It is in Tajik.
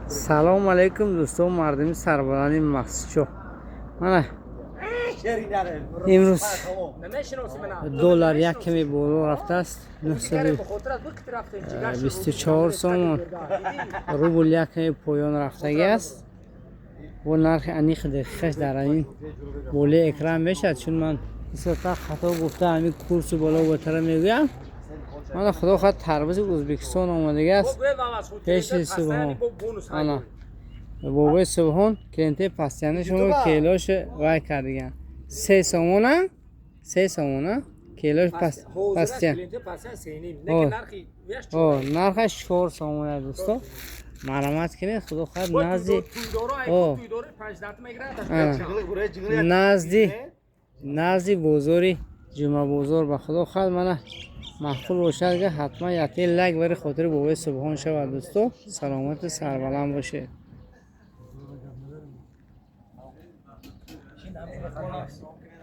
Салому алейкум, дӯстон, мардуми сарбаланди Мастчоҳ. Мана имрӯз доллар як каме боло рафтааст, 924 сомон, рубл як каме поён рафтагӣ аст. Бо нархи аниқи дақиқаш дар ин болои экран мешавад, чун ман бисёртар хато гуфта, ҳамин курсу боло ботара мегӯям. Мана, худо хоҳад, тарбузи Ӯзбекистон омадагӣ аст пеши Субҳон. Ана бобои Субҳон, клиенти постоянный шумо келош вай кардиган, 3 сомона, 3 сомона келош постоян. Нархаш 4 сомона. Дӯсто, марҳамат кунед, худо хоҳад, назди бозори Ҷумъабозор. Ба худо хоҳад, мана маъқул бошад, га ҳатман якте лайк барои хотири бобои Субҳон шавад. Дӯсто, саломату сарбаланд бошед.